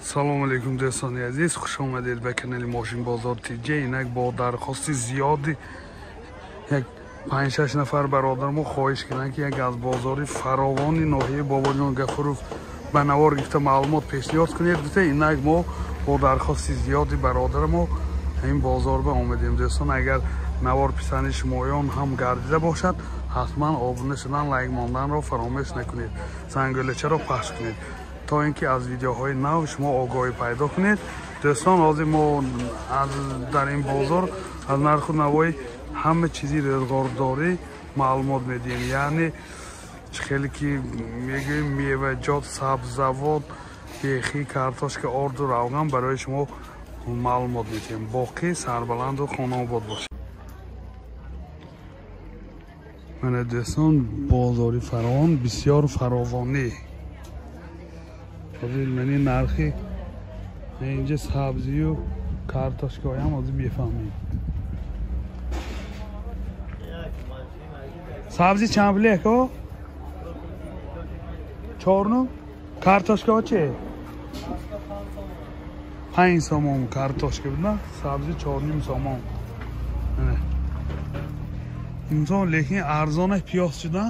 Салом алейкум дӯстони азиз, хуш омадед ба канали Мошинбозор ТЖ. Инак бо дархости зиёди як 5-6 нафар бародар мо хоҳиш карданд, ки як аз бозори фаровони ноҳияи Бобоҷон Гафуров ба навор гирифта маълумот пешниҳод кунед. Гуфта инак мо бо дархости зиёди бародар мо ин бозор ба омадем. Дӯстон, агар навор писанди шумоён ҳам гардида бошад, ҳатман обуна шудан, лайк монданро фаромӯш накунед, зангӯлачаро пахш кунед то ин ки аз видеоҳои нав шумо огоҳӣ пайдо кунед. Дӯстон, ҳозир мо дар ин бозор аз нарху навои ҳама чизи рӯзғордорӣ маълумот медиҳем. Яъне чӣ хеле ки мегӯем, меваҷот, сабзавот, бехӣ, картошка, орду равған барои шумо маълумот медиҳем. Боқӣ сарбаланду хонаобод бошед. Мана дӯстон, бозори фаровон бисёр фаровонӣ. Ҳозир мани нархи инҷа сабзию картошкаҳоям ҳозир мефаҳмем. Сабзи чанд пул яко? 4.9. Картошкаҳо че? 5 сомон картошка буда, сабзи 4.5 сомон. Имсол лекин арзонаш пиёз шуда.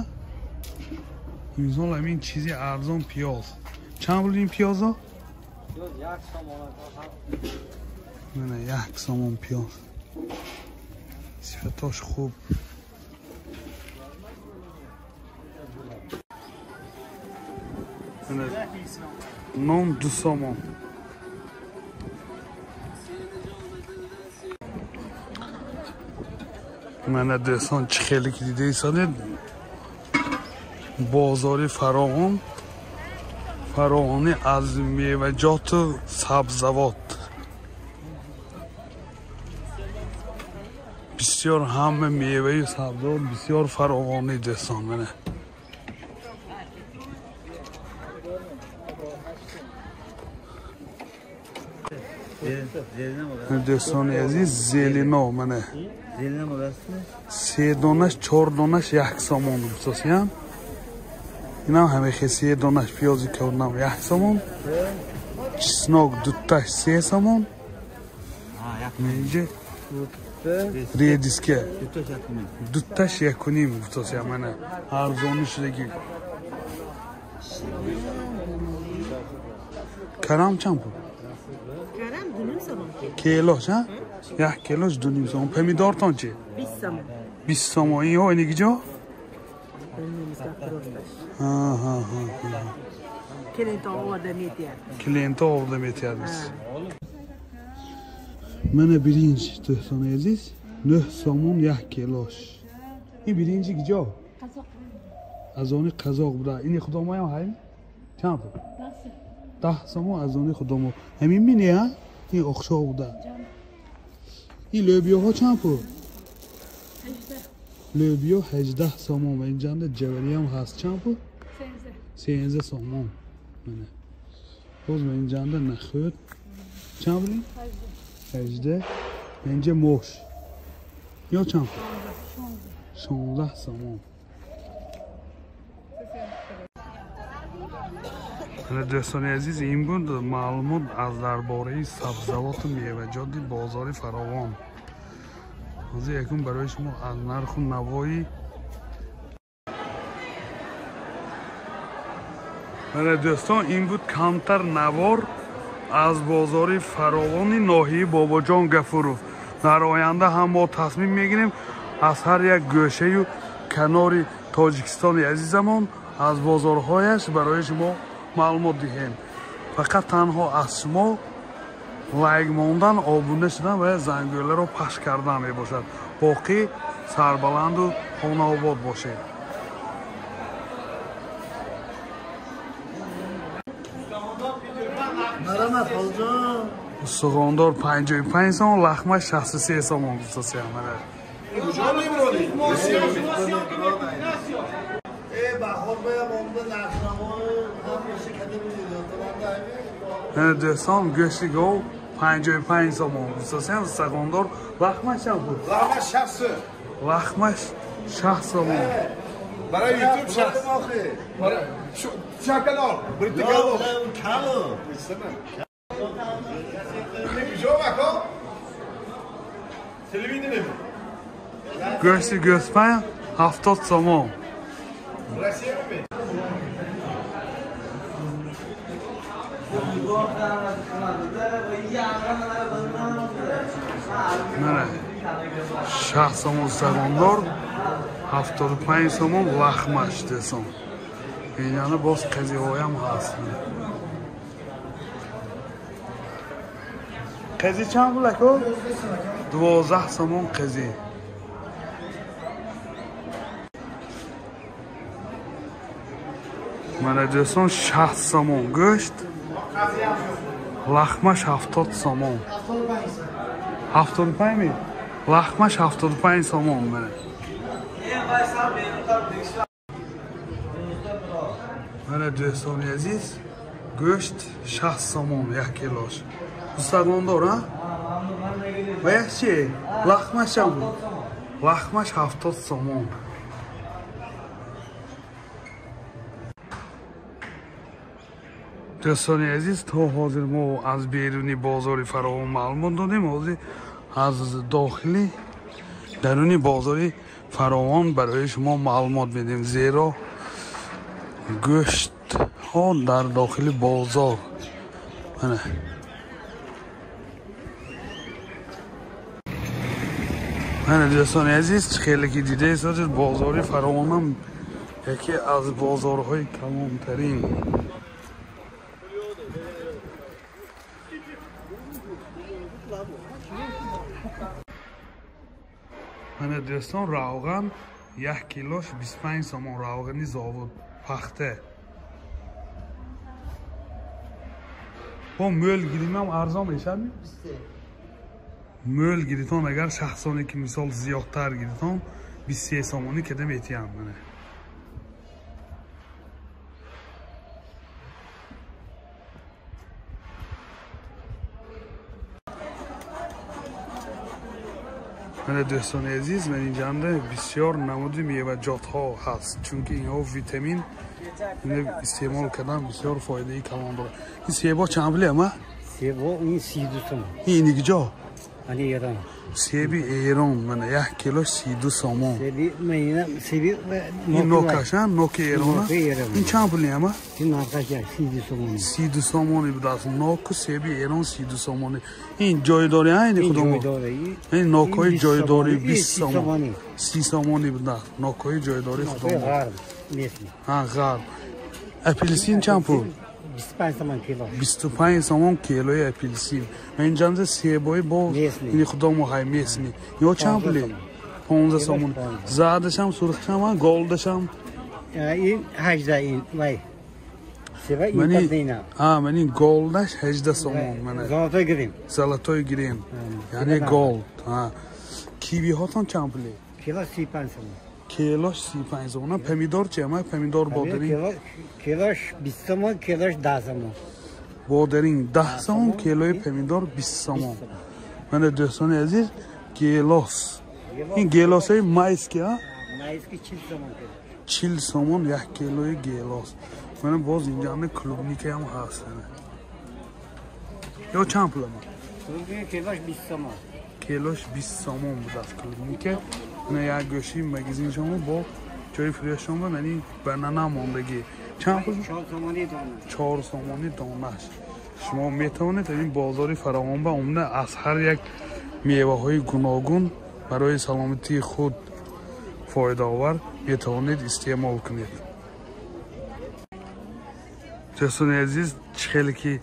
Имсол ҳамин чизи арзон пиёз. Чанд пул ин пиёзо? Пиёз 1 сомон. Мана 1 сомон пиёз. Сифатош хуб. Мана нон 2 сомон. Мана дӯстон, чӣ хеле ки дида истодед, бозори фаровон, фаровонӣ аз меваҷоту сабзавот. Бисёр ҳама меваю сабзавот бисёр фаровонӣ дӯстон. Мана дӯстони азиз, зелино мана 3 донаш 4 донаш 1 сомон гуфтосиям. Инам ҳамехе 3 донаш пиёзи кавнам 1 сомон, чеснок дуташ 3 сомон, инҷа редиска дуташ 1.5 гуфтосиям. Мана арзонӣ шудагӣ. Карам чанд пул? Карам 2.5 сомон. Килош, ҳа? 1 килош 2.5 сомон. Помидортон чи? 20 сомон. 20 сомон. Инҳо иниги ҷо? Клиентҳо оварда метиҳад. Клиентҳо оварда метиҳад. Мана биринҷ дӯстони азиз, 9 сомон 1 килош. Ин биринҷи киҷо? Аз они қазоқ буда. Ини худомоям ҳайм? Чанд пул? 10 сомон аз они худомо. Ҳамин мини, ҳа? Ин оқшоқ буда. Ин лӯбиёҳо чанд пул? Лӯбиё 18 сомон ва инҷанда ҷавариям ҳаст. Чанд пул? 13 сомон. Мана. Боз ва инҷанда нахӯд. Чанд пул? 18. Инҷа мош. Ё чанд пул? 16 сомон. Дӯстони азиз, ин буд маълумот аз дар бораи сабзавоту меваҷоти бозори фаровон. Ҳозир якум барои шумо аз нарху навои. Мана дӯстон, ин буд камтар навор аз бозори фаровони ноҳияи Бобоҷон Гафуров. Дар оянда ҳам мо тасмим мегирем аз ҳар як гӯшаю канори Тоҷикистони азизамон аз бозорҳояш барои шумо маълумот диҳем. Фақат танҳо аз шумо лайк мондан, обуна шудан ва зангӯларо пахш кардан мебошад. Боқӣ сарбаланду хонаобод бошед. Суғондор 55 сомон, лахма 63 сомон гуфтасиям. Дӯстон, гӯшти гов 55 сомон гуфтасиям. Суғондор лахма чанд пул? Лахма 60. Лахма 60 сомон. Барои YouTube 60. Барои чанд канал? Бритикало. Канал. Гӯшти гӯспанд 70 сомон. Мана 60 сомон сагондор, 75 сомон лахмаш десон. Яъне боз қазиҳоям ҳаст. Қази чанд пул ако? 12 сомон қази. Мана дӯстон 60 сомон гӯшт, лахмаш 70 сомон. 75 ми? Лахмаш 75 сомон мана. Мана дӯстони азиз, гӯшт 60 сомон як килош. Устадондор, а? Ва як чи? Лахмаш чанд пул? Лахмаш 70 сомон. Дӯстони азиз, то ҳозир мо аз беруни бозори Фаровон маълумот додем. Ҳозир аз дохили даруни бозори Фаровон барои шумо маълумот медиҳем, зеро гӯштҳо дар дохили бозор. Мана дӯстони азиз, хеле ки дида истодед, бозори Фаровонам яке аз бозорҳои калонтарин. Мана дӯстон, равған як килош 25 сомон, равғани завод пахта. Бо мӯл гиримам арзон мешавад? Мӯл гиритон агар шахсоне ки мисол зиёдтар гиритон 23 сомонӣ када метиҳам. Мана мана дӯстони азиз, ман инҷанда бисёр намуди меваҷотҳо ҳаст, чунки инҳо витамин истеъмол кардан бисёр фоидаи калон дорад. Ин себо чанд пул ама? Себо ин 32 сомон. Ин куҷо? Ани Эрон. Себи Эрон, мана як кило 32 сомон. Себи мана себи ин нокаш, ноки Эрон. Ин чанд пул ама? Ин нархаш 32 сомон. 32 сомони будааст. Ноку себи Эрон 32 сомони. Ин ҷойдори айни худомо. Ин нокҳои ҷойдори 20 сомон. 30 сомони будааст. Нокҳои ҷойдори худомо. Ғарб местни. Ҳа, ғарб. Апелсин чанд пул? 25 сомон кило. 25 сомон килои апелсин. Ин ҷанза себои бо ини худомо ҳай местни. Ё чанд пули? 15 сомон. Задашам, сурхшам, голдашам. Ин 18 ин вай. Себа ин тадина. А, мани голдаш 18 сомон мана. Золотой грин. Золотой грин. Яъне голд. Ҳа. Кивиҳотон чанд пули? Кило 35 сомон. Килош 35 сомон. Помидор чи ама? Помидор бодарин. Килош 20 сомон, килош 10 сомон. Бодарин 10 сомон, килои помидор 20 сомон. Мана дӯстони азиз, гелос. Ин гелосҳои майски, а? Майски 40 сомон кило. 40 сомон як килои гелос. Мана боз инҷа клубникаам ҳаст. Ё чанд пул ама? Клубника килош 20 сомон. Килош 20 сомон будааст клубника. На як гӯши магазин шумо бо ҷои фурӯш шумо мани банана мондагӣ. Чанд пул? 4 сомонӣ дона. 4 сомонӣ донаш. Шумо метавонед ин бозори Фаровон ба омада аз ҳар як меваҳои гуногун барои саломатии худ фоидаовар метавонед истеъмол кунед. Дӯстони азиз, чӣ хеле ки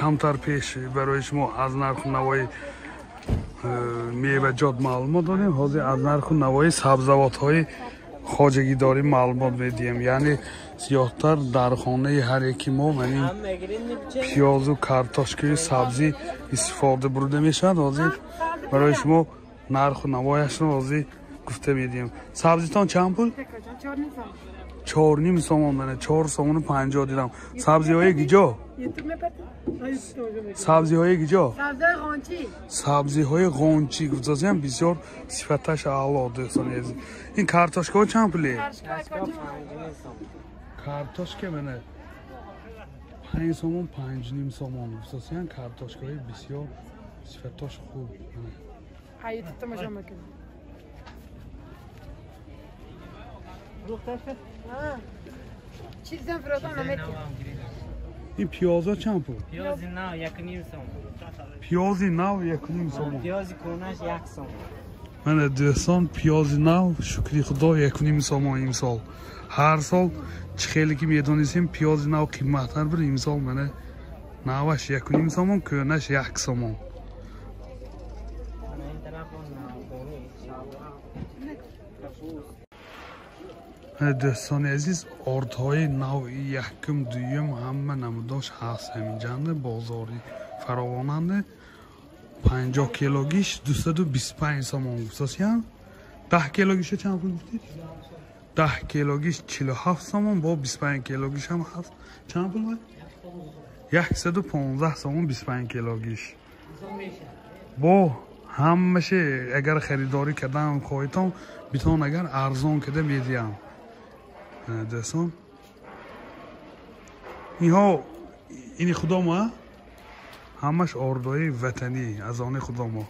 камтар пеш барои шумо аз нарху навои меваҷот маълумот додем, ҳозир аз нарху навои сабзавотҳои хоҷагидорӣ маълумот медиҳем. Яъне зиёдтар дар хонаи ҳар яки мо манин пиёзу картошкаю сабзӣ истифода бурда мешавад. Ҳозир барои шумо нарху навояшро ҳозир гуфта медиҳем. Сабзитон чанд пул? 4.5 сомон. Мана 4 сомону 50 дирам. Сабзиҳои гиҷо? Сабзиҳои гиҷо? Сабзиҳои ғончӣ гуфтазиам бисёр сифаташ аъло дӯстони азиз. Ин картошкаҳо чанд пуле? Картошка мана 5 сомон, 5.5 сомон. Гуфтосиян картошкаҳои бисёр сифатош хуб. Ютуб тамошо мекунем. Чизам фиротон наметиҳам. Ин пиёзо чанд пул? Пиёзи нав 1.5 сом. Пиёзи нав 1.5 сом. Пиёзи кӯнаш 1 сом. Мана дӯстон, пиёзи нав шукри худо 1.5 сомон имсол. Ҳар сол чӣ хеле ки медонистем пиёзи нав қиматтар буд, имсол мана наваш 1.5 сомон, кӯнаш 1 сомон. Дӯстони азиз, ордҳои навъи якум, дуюм ҳама намудош ҳаст ҳаминҷанда, бозори фаровонанда. 50 килогиш 225 сомон гуфтасиян. 10 килогиша чанд пул гуфтед? 10 килогиш 47 сомон, бо 25 килогиш ҳам ҳаст. Чанд пул вай? 115 сомон 25 килогиш. Бо ҳамаше агар харидорӣ кардан хоҳитон, битон агар арзон карда медиҳам. Дӯстон, инҳо ини худомо, ҳамаш ордои ватанӣ аз они худомо.